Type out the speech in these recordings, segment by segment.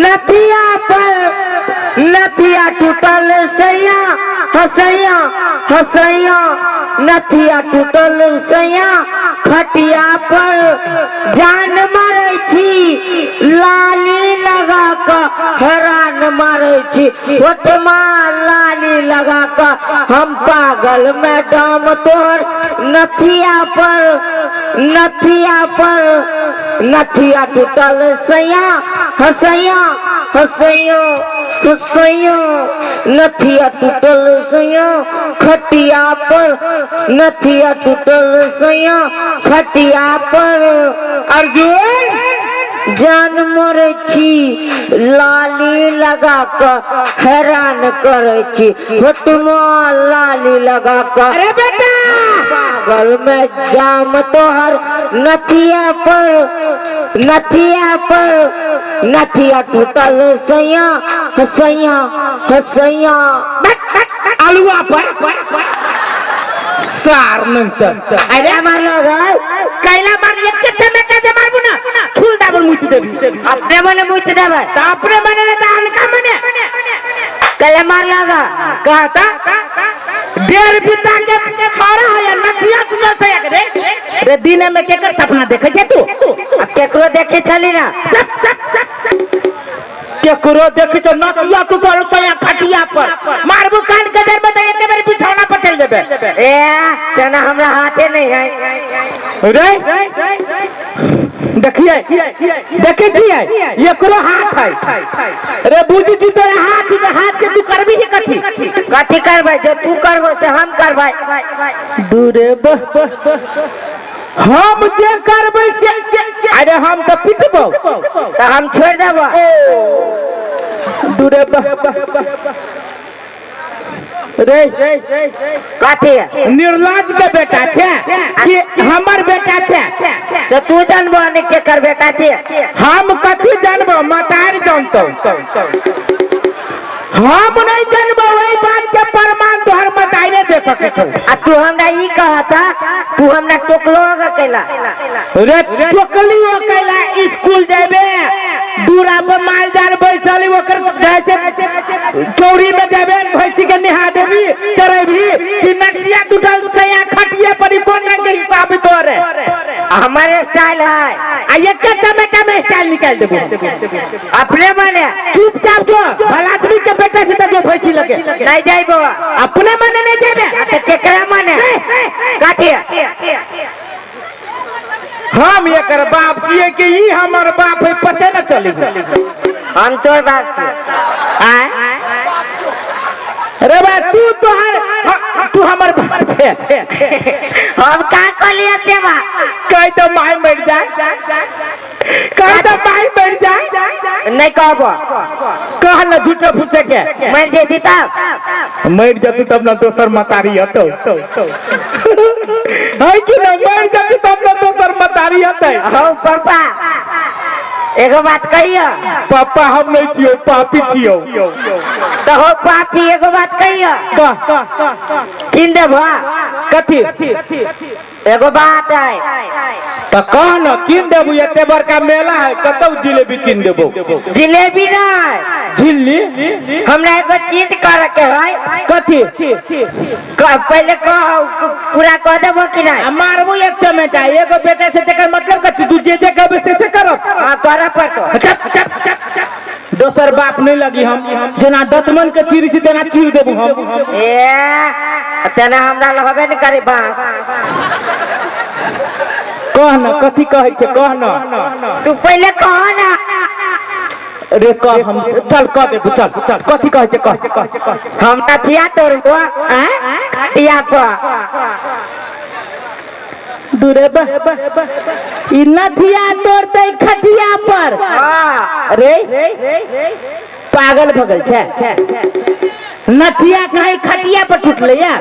नथिया पर नथिया टूटल सैया हसैया हसैया नथिया टूटल सैया खटिया पर जान मारै छी लाली लगा कऽ हैरान मारै छी ओतमा लाली लगा कऽ हम पागल मैडम तोहर नथिया पर नथिया पर नथिया टूटल सैया हसैया हसैया हसैया नथिया टूटल सैया खटिया पर नथिया टूटल सैया खटिया पर अर्जुन जान मरै छी लाली लगा कऽ हैरान करै छी होटमा लाली लगा कऽ अरे बेटा पागल में जाम तोहर नथिया पर नथिया पर नथिया टूटल सैया सैया सैया आलुआ पर सार नहीं तर अरे मारलो गए कैला मार एक के टमाटर जे मारबू ना फूल दाबल मुति देबी अपने मने मुइत देबै त अपने मने ने त अनका मने कैला मारलो गा कहता डेढ़ बीता के छोरा है नथिया टूटल से रे रे दिने में केकर सपना देखे छे तू अब केकरो देखे छली ना केकरो देखी तो नथिया टूटल से खटिया पर मारबू कान के देर में त एके बेर बिछौना पर चल जेबे ए तेना हमरा हाथे नहीं है रे देखिए देखे छियै एकरो हाथ है रे बुझी छी तोरा हाथ के हाथ से तू करबी ही कथी कथी करबै जे तू करबो से हम करबै दूरे हम जे करबै से अरे हम तऽ पिटबौ तऽ हम छोड़ि देबो दूरे रे कथी निर्लज के बेटा छै कि हमर बेटा छै से तू जानबो ने केकर बेटा छै हम कथी जानबो मतार जानतो हम नहीं जानबो वही बात के प्रमाण तोहर मतारे दे सके छौ आ तू हमरा ई कहता तू हमरा टोकलो ग कैला रे टोकली ओ कैला स्कूल जेबे दूरा पर माल जाल बैसल है, ओकर जैसे चौरी में जेबे भैंसी के निहा देबी चरेबी कि नटिया टूटल सैया खटिया पर ई कोन रंग के हिसाब तोरे हमारे स्टाइल है आ एक चमेटा में स्टाइल निकाल देबो अपने मने चुपचाप जो भला आदमी के बेटा से तो जो भैंसी लगे नहीं जाइबो अपने मने नहीं जेबे आ तऽ केकरा मने कथी हम एकर बाप छियै कि ई हमर बाप है पते न चली हम तोर बाप छी आय रे बा तू तोहर तू हमर बाप छे हम का कहलिए सेवा कह तो माय मर जाए कह तो माय मर जाए नहीं कहबो कह न झूठे फूसे के मर जेती तब मर जतू तब ना दोसर मतारी हतो है कि ना मर जतू तब ना दोसर मतारी हतै हो पापा एगो बात कहियो पापा हम नहीं छियो पापी छियो तो हो पापी एगो बात कहियो कह किन देबो कथी एगो बात है तो कह न किन देबू एते बड़का मेला है कतौ जिलेबी किन देबू जिलेबी नहीं झिल्ली हमरा एगो चीज करे के है कथी पहले कह पूरा कह देबो कि नहीं आ मारबू एक चमेटा एगो बेटा से तेकर मतलब कथी तू जे जे कहबे से से करब हाँ करे पड़तो चप, चप, चप, चप। दोसर बाप नहीं लगी हम जेना दतमन के चीर छी तेना चीर देबू हम ए तेना हमरा लगबे नहीं करे बांस कह न कथी कहै छै कह न तू पहले कह ना रे कह हम चल कह देबू चल चल कथी कहै छै कह हम नथिया तोड़बो खटिया पर दूरे बा ई नथिया तोड़तै खटिया पर हाँ रे पागल भगल छै नथिया कहीं खटिया पर टूटलै या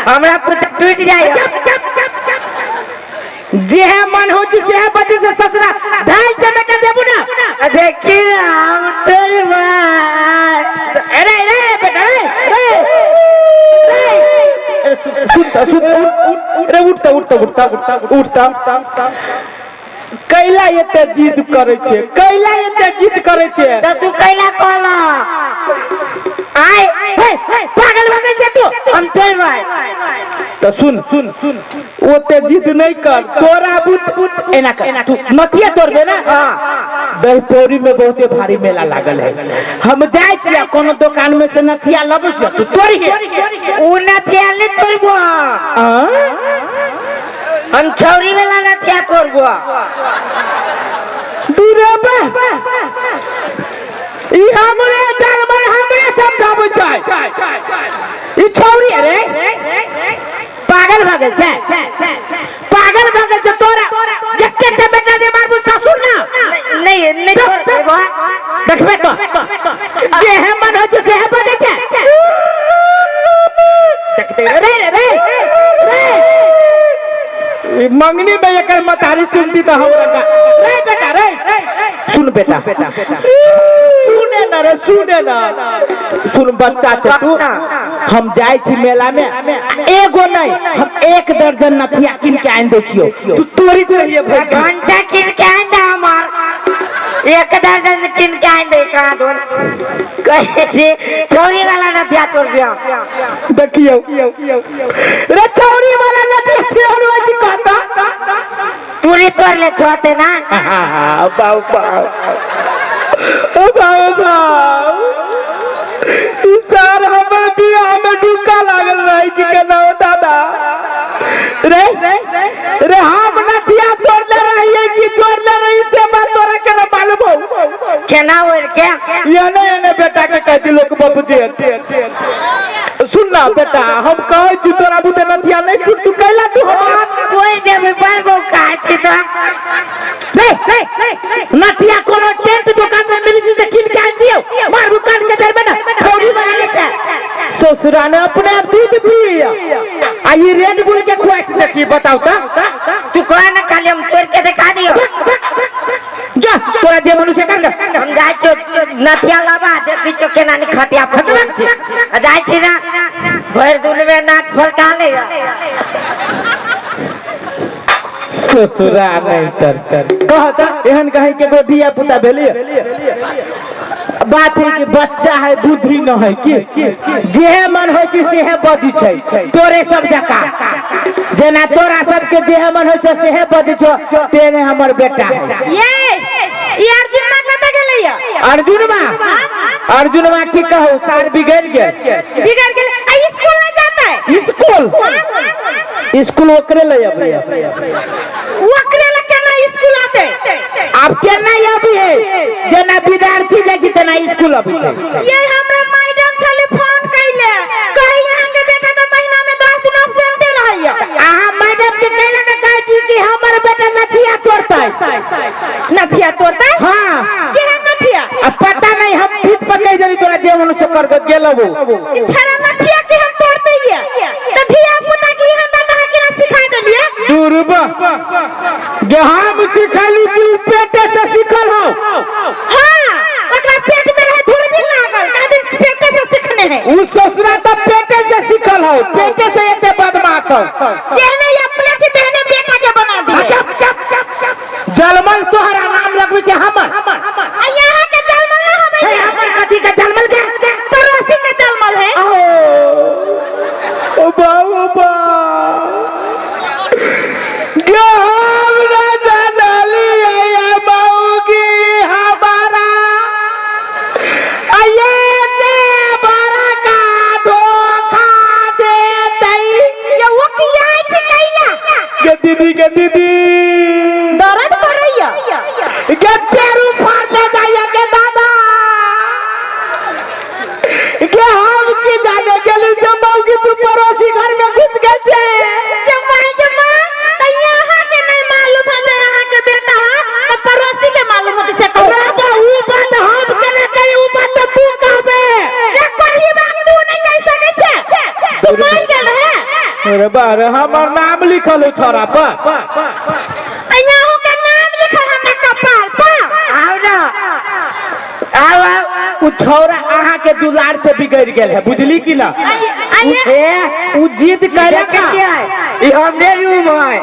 हमरा पुत टूट जाए जेहे मन हो छै सेहे बजे से ससुरा ढाई चमेटा देबू ना देखी ना हम तोड़बा अरे अरे बेटा रे रे रे अरे सुन सुन त सुन उठ, अरे उठ त उठ त उठ त उठ त कैला एते जिद करै छै, कैला एते जिद करै छै? तऽ तू कैला कहला आय? हे, पागल भऽ गेल छै तू? हम तोड़बै। तऽ सुन, ओते जिद नहीं कर, तोरा बुत एना कर, तू नथिया तोड़बे ना? दहीपौरी में बहुते भारी मेला लागल है, हम जाइ छियै कोनो दुकान में से नथिया लबै छियै, तू तोड़िहे। उ नथिया नहीं तोड़बो। आ? हम छौरी वाला नथिया तोड़बो। दूरे बा, ई हमरे जानवर हमरे समझाबै छै ई छौरी। अरे पागल भऽ गेल छै, पागल भऽ गेल छै। तोरा एके चपेटा जे मारबू ससुर ना। नहीं नहीं तोड़बो। देखबे तो जे है मन होइ छै से है बजै छै। देखते रे रे रे, ई मंगनी में एकर मतारी सुनती तऽ हमरा रे बेटा रे, सुन बेटा, सुने ना रे, सुने ना, सुन बच्चा छै तू। हम जाइ छी मेला में, एगो नहीं हम 1 दर्जन नथिया कीन के आनि दै छियौ, तू तोड़ित रहिए भरि दिन। घंटा किन के आन दे, हमार 1 दर्जन किन के आन दे। कहाँ धोन कहे छी छौरी वाला नथिया तोड़बियो। देखियौ रे, छौरी वाला नथिया तोड़बै होइ छै कहता। तूरी तोड़ ले छोते ना। बाऊ बाऊ ओ बाऊ बाऊ, ई सार हमर बियाह में डुक्का लागल रहे कि केना हो दादा रे। रे हम नथिया तोड़ले रहिए कि जोड़ले रही से बात तोरा केना मालूम हो? केना ओढ़ के एने एने बेटा के कहै छै लोक बाबूजी। सुन ना बेटा, हम कहै छी तोरा बुते नथिया नहीं टूट, तू कैला तू हमरा तोड़ देबै बड़ कहै छी तऽ। रे नथिया कोनो टेंट दुकान में मिली छै से कीन के आनि दियौ, मारबू कान के देबै ना छौरी बना ले छै। ससुरा ने अपने आप दूध पी आ ई रेड बुल के खुआइ छै। देखी बताउ त। तू कह ना, खाली हम तोड़ के दिखा दियो। जा, तोरा जे मनुष्य कर गे। हम जाइ छियो नथिया लाबा, देखी छो केना नि खटिया पर तोड़ै छै। आ जाइ छी ना भरि दिन में नाक फलका ले। ससुरा नहीं तर कह त एहन कहीं के गो धिया पुता भेलिए। बात है कि बच्चा है, बुद्धि न है कि जेहे मन होइ छै सेहे बजै छै। तोरे सब जका जेना तोरा सबके जेहे मन होइ छै सेहे बजै छौ, तेने हमर बेटा है। ये ई अर्जुन माँ कतऽ गेलैया? अर्जुनमा, अर्जुनमा की कहू, सार बिगड़ गेल। बिगड़ गेलै आ स्कूल नहीं जाता है? स्कूल, स्कूल ओकरे ले अबै। ओकरे लग केना स्कूल आते? आब केना अबै है, जेना विद्यार्थी जाइ छै तेना स्कूल अबै छै। ये हमरा मैडम छले फोन कैले, कही यहाँ के बेटा तो महीना में 10 दिन एब्सेंटे रहैया। अहाँ मैडम के कैला ने कहै छी कि हमर बेटा नथिया तोड़तै? नथिया तोड़तै? हाँ। केहन नथिया? आ पता नहीं, हम भीत पर कहि देली तोरा जे मनुष्य कर के गेलौ। ई छड़ा नथिया के हम तोड़तै ये त धिया पुता के एहन बात अहाँ केना सिखा देलियै? दुर्बा जे हम सिखलू कि उ पेटे से सिखल हो? हाँ, ओकरा पेट में रहे धुरबीन लागल, कह दिन पेटे से सीखने है। उ ससुरा त पेटे से सिखल हो, पेटे से एते बदमाश हो। जेहने अपने छै तेहने बेटा के बना दिए। अच्छा, जलमल तोहरा नाम लगबै छै हमर। आ यहाँ के जलमल ना हबै। हे, हमर कथी के जलमल के? पड़ोसी के जलमल है। ओ बा, ओ बा गे, हम ना जानलियै मौगी हमारा ये ते बड़ा का धोखा देतै। ये वो किया छै कैला? गे दीदी, गे दीदी, दर्द करैया। गे पेरू फाड़ने जाइए गे दादा गे। हम की जाने गेली जे मौगी तू पड़ोसी घर में घुस गेल छै। के माय के माँ, त यहाँ के नहीं मालूम है जे यहाँ के बेटा है त पड़ोसी के मालूम होते से कहू। रे बा, ऊ बात हम केना कही, ऊ बात त तू कहबे। रे कोई बात तू नहीं कह सकै छै, तू मर गेल रहे। अरे बा रे, हमर नाम लिखल हो छोरा पर। आ यहाँ के नाम लिखल हमरा कपार पर। आउ ना, आउ आउ। उ छौरा अहाँ के दुलार से बिगड़ गेल है, बुझली कि ना? आ ए उ जिद कैलक। देखै छियै, ई हमरे रूम है।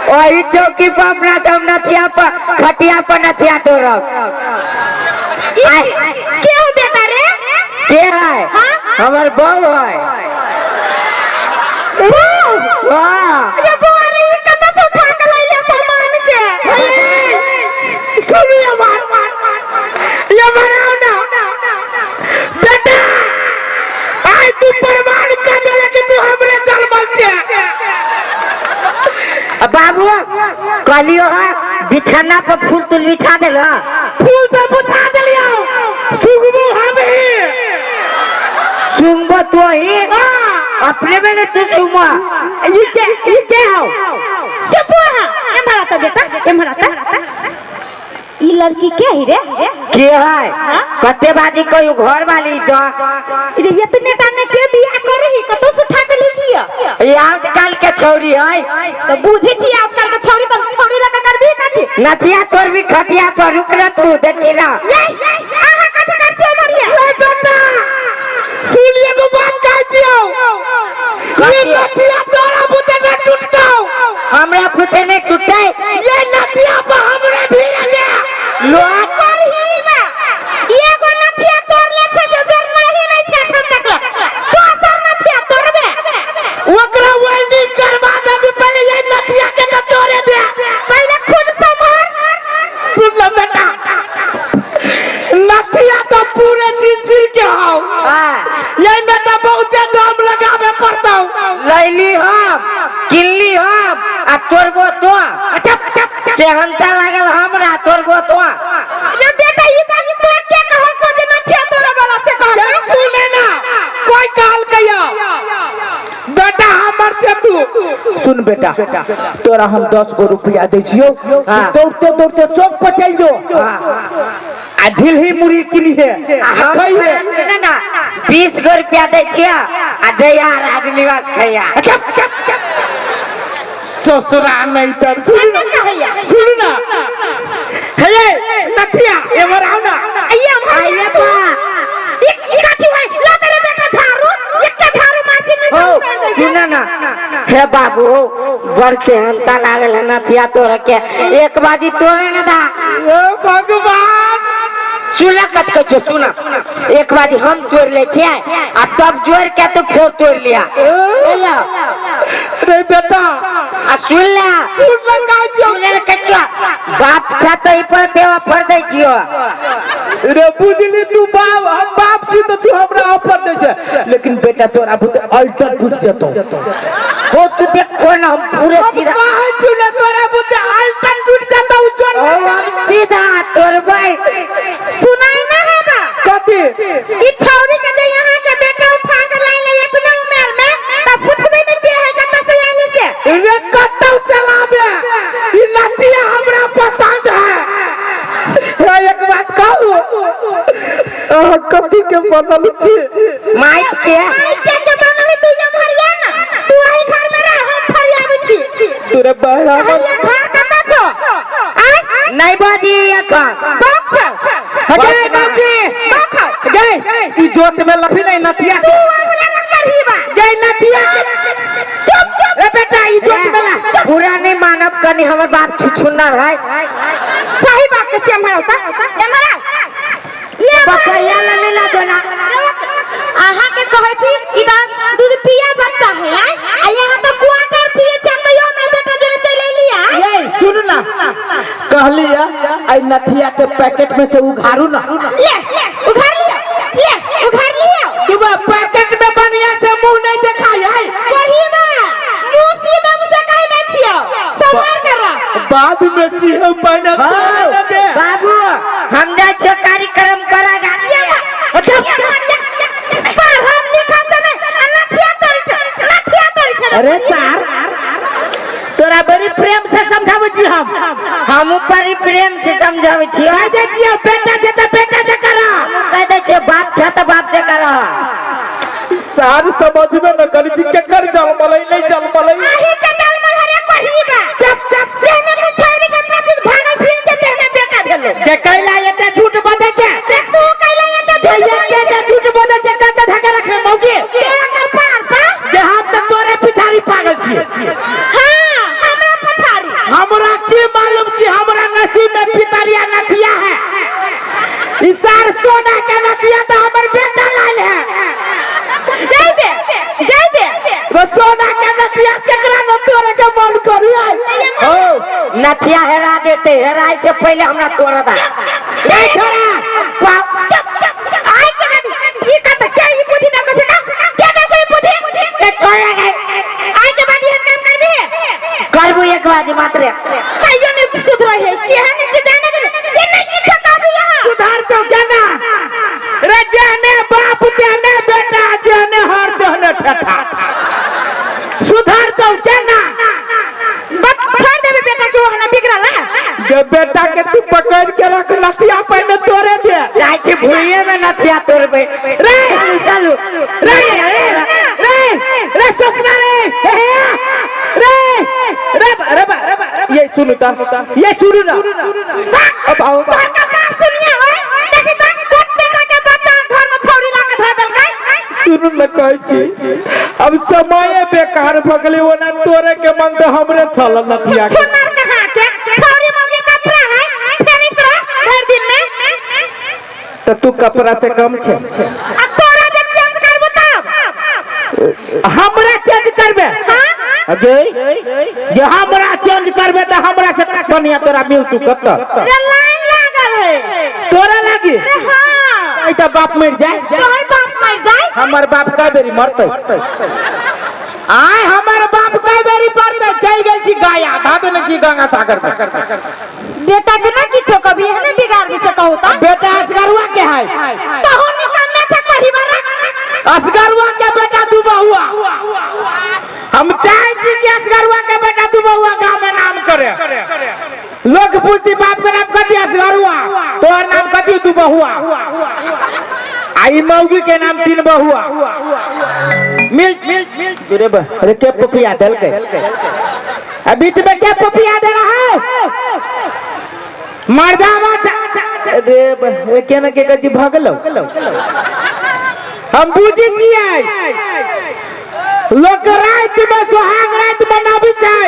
वही चौकी पर अपना सब नथिया पर खटिया पर नथिया तोड़ब। के हो बेटा रे? के है? हाँ? हमर बहू है। हाँ। अरे बौआ रे, ई कतऽ से उठा के लैले सामान के? सुनू ये बात, ये बनाओ ना बेटा, आज तू प्रमाण कर देले कि तू हमरे जन्मल छे। बाबू कहलियो है बिछाना पर फूल तुल बिछा देल? फूल तो बुझा देलियो, सुगबू हम ही। सुनबो तो ही। हाँ। अपने में नहीं तू सुनबो। ये के हो? चुप हो अहाँ। एम्हर आता बेटा, एम्हर आता। ई लड़की के है रे? के है? कते बाजी कहियो घर वाली तो रे इतने टा में के बियाह करे ही, कतौ से उठा के ले लिया? ये आजकल के छौरी है। तो बुझे छी आजकल के छौरी तो छौरी लगा करबी कथी? नथिया तोर भी खटिया पर रुक ना तू देखी ना। ये अहाँ कथी कर छियै मरिया? ए बेटा सुन, एगो बात कहै छियौ, ये नथिया तोरा बुते न टूटतौ। हमरा फुते नहीं टूटे। ये नथिया पर हमरे भीड़ गे। लोहा पर ही बा एगो नथिया तोड़ ले छै जे जोड़ना ही नहीं छै एखन तक ले। दोसर नथिया तोड़बे। ओकरा वेल्डिंग करवा देबी, पहले ये नथिया के तो तोड़े दे। पहले खुद संभाल। सुन लो बेटा, नथिया तो पूरे जिंजीर के हौ। हाँ। ये में तो बहुते दाम लगावे पड़तौ। लैली हम किनली हम आ तोड़बो तो। अच्छा सेहनता लागल हमरा तोड़बो तो। रे बेटा ई बात तोरा के कहल को जे नथिया तोड़े वाला से कहल? ये सुने ना कोई कहल कहियो बेटा हमर छे तू। सुन बेटा, तोरा हम 10 गो रुपया दै छियौ। हाँ। दौड़ते दौड़ते चौक पर चल जो। हाँ। आ झिलही मुड़ी किनिहे आ आ हम खइहे। सुने ना 20 गो रुपया दै छियै आ जइया राजनिवास खइया। ससुरा नहीं तर सुन ना, कहैया। सुन ना, हे नथिया एमर आओ ना। आइए हम आइए बा। ई कथी होय ला तेरे बेटा झाड़ू एकटा झाड़ू मार छी नहीं हो उतार दै छै। सुन ना हे बाबू, बड़ सेहनता लागल है नथिया तोड़ के, एक बाजी तोड़े ना दा। ए भगवान सुना कत के छो, सुना एक बाजी हम तोड़ ले छियै आ तब जोड़ के तो फिर तोड़ लिया। बुझलो? रे बेटा आ सुन ले, सुन ले कहै छियौ। सुन ले कहै छियौ, बाप छा तो ई पर देवा फर दै छियौ। रे बुझली तू बाप, हम बाप छी तो तू हमरा ऑफर दै छै, लेकिन बेटा तोरा बुते अल्टर टूट जेतौ। हो तू देखो ना हम पूरे हम सीधा कहै छियौ ना तोरा बुते अल्टर टूट जेतौ जोर। हो हम सीधा तोड़बै। सुनाई ना है बा कथी? ई छौरी के जे यहाँ के बेटा उठा के लाइले इतने उम्र में त पूछबे नहीं के है कतऽ से आइले से। रे कतौ चलाबे ई नथिया हमरा पसंद है। हे एक बात कहू, अहाँ कथी के बनल छी? माइक के। माइक के बनल तू ये मरिया ना, तू एही घर में रह, हम फरियाबै छी। तोरे बहरा ये घर कतऽ छौ? आय नहीं बाजी एखन बाप छौ। गए बाबूजी बाप छौ। गए ई जोत में लफी नहीं नथिया तू के। हमरा रंग करही बा। गए नथिया के। चुप। ए बेटा ई जोत में ला। पूरा नहीं मानब कनी हमर बाप छुछुन्नर है। सही बात के छी हमरा होता। हमरा ये बकैया ला नहीं ला दोना। अहाँ के कहै छी ई त दूध पिया बच्चा है आय, आ यहाँ त क्वार्टर पिए छै तैयो हमरा बेटा जोरे चलि एलियै। ये सुन ना कहली आई नथिया के पैकेट में से उघारू ना। ले उघार लियो, ले उघार लियो। तू बा पैकेट में बढ़िया से मुंह नहीं दिखाई है। करही बा मुंह सीधा मुझे कह दै छियो, सवार कर। बाद में सीहे पहने हो, न दे। बाबू हम जाइ छियो कार्यक्रम करेगा। अच्छा पढ़ब लिखब से नहीं, आ नथिया तोड़ै छै, नथिया तोड़ै छै। अरे सार तोरा बड़ी प्रेम से समझाबै छी हम। हम बड़ी प्रेम से समझाबै छियो। कह दै छियो बेटा छै त बेटा छै करा। कह दै छियो बाप छै त बाप छै करा। सार समझ में न करी छी केकर जन्मलै नहीं जन्मलै। अही के जन्मल हरे करही बा। तेहने के छौरी के प्रति भागल फिर छै तेहने बेटा भेलो। के कैला एते झूठ बजै छै? ते तू कैला एते जे झूठ एते जे झूठ बजै छै कत धक्का रखले मौगी? तेरा कपार पा। जे हम त तोरे पिछाड़ी पागल छी। हां हमरा पछाड़ी। सोना के नथिया तो हमर बेटा लाल है। जाइबे जाइबे। रे सोना के नथिया केकरा न तोरे के मन करी आई। हो नथिया हेरा देते, हेराय से पहले हमरा तोड़ दा। ए छोरा आई के बादी ई कत के ई बुद्धि दर से का के दर कोई बुद्धि के छोड़ा गए। आई के बादी हम काम करबी करबू एक बाजी मात्र। कहियो नहीं सुधरे है के है नहीं के जाने के के नहीं की ठकाबी यहां। सुधार तो केना रे, जाने बाप जाने बेटा जाने हर जाने ठठा। सुधार तो केना बस छोड़ देबे बेटा के ओहना बिगड़ल है। जे बेटा के तू पकड़ के रख नथिया पहिने तोरे दे। जाइ छी भुइये में नथिया तोड़बे। रे चलू रे रे रे रे सोचना रे रे रे रे रे ये सुनु ता ये सुनु ना अब आओ तोहर का बात सुनिए होय देखी त बहुत बेटा के बच्चा घर में छौरी ला के धर देलकै। सुनु न कहै छी अब समय बेकार भ गेलै, ओना तोरे के मन त हमरे छल नथिया के। छुनर कहाँ के छौरी मौगी कपड़ा है फेरित रह भर दिन में। त तू कपड़ा से कम छे। आ तोरा जे चेंज करबो तब हमरा चेंज करबे? हां अगे जे हमरा चेंज करबे त हमरा से बढ़िया तोरा मिलतू कत। रे लाइन लागल है तोरा लागी? रे हां। ई त बाप मर जाए। तोहर बाप मर जाए। हमर बाप कै बेरी मरतै? आय हमर बाप कै बेरी मरतै? चल गेल छी गाया धा देने छी गंगा सागर में। बेटा के ना किछो कभी है ना बिगाड़ भी से कहू त। बेटा असगरुआ के है। तहु निकम्मे छै परिवार। असगरुआ के बेटा दुबहुआ। हम चाहे छी कि असगरुआ के बेटा दुबहुआ गांव में नाम करे। लोग पूछती बाप के नाम कथी असगरुआ, तोहर नाम कथी दुबहुआ, आई मौगी के नाम तीन बहुआ। मिल मिल अरे अरे के पपिया देलकै? अब बीच में के पपिया दे रहा है? मर्दावा अरे केना के कथी भगलो हम बुझी छियै। लोग रात में सुहाग रात मनाबी छै।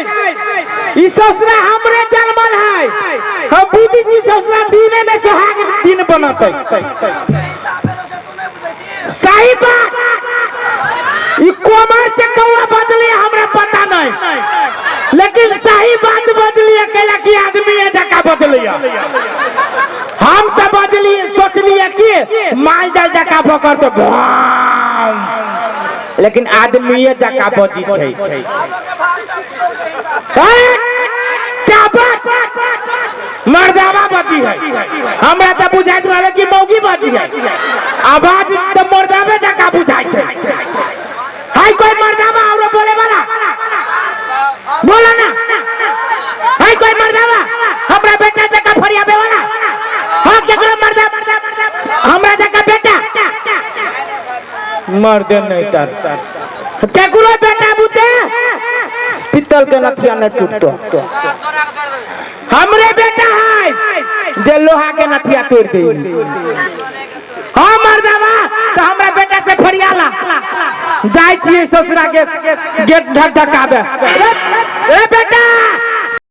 ई ससुरा हमरे जन्मल है। हम बुझी छी ससुरा दिने में सुहाग दिन बनतै। सही बात। ई कोमर से कौआ बजली हमरा पता नहीं, लेकिन सही बात बजली अकेला की आदमी है जका बजली। हम तो बजली सोचलिए कि माल जाल जका भकर तो भाम, लेकिन आदमी जका बजी छै। मर्दावा बजी है। हमरा तो बुझाइत रहले कि मौगी बजी है, आवाज तो मर्दावे जका बुझाइ छै। हाय कोई मर्दावा और बोले वाला बोला ना। हाय कोई मर्दावा हमरा बेटा जका फरियाबे वाला? हां केकरो मर्दा हमरा जका बेटा मर्द नहीं तर केकरो बेटा बुते पित्तल के नथिया नहीं टूटतो। हमरे बेटा है जे लोहा के नथिया तोड़ दे। हाँ मर्दावा तो हमरा बेटा से फरियाला जाय छियै ससुरा के गेट ढक ढकाबे। ए बेटा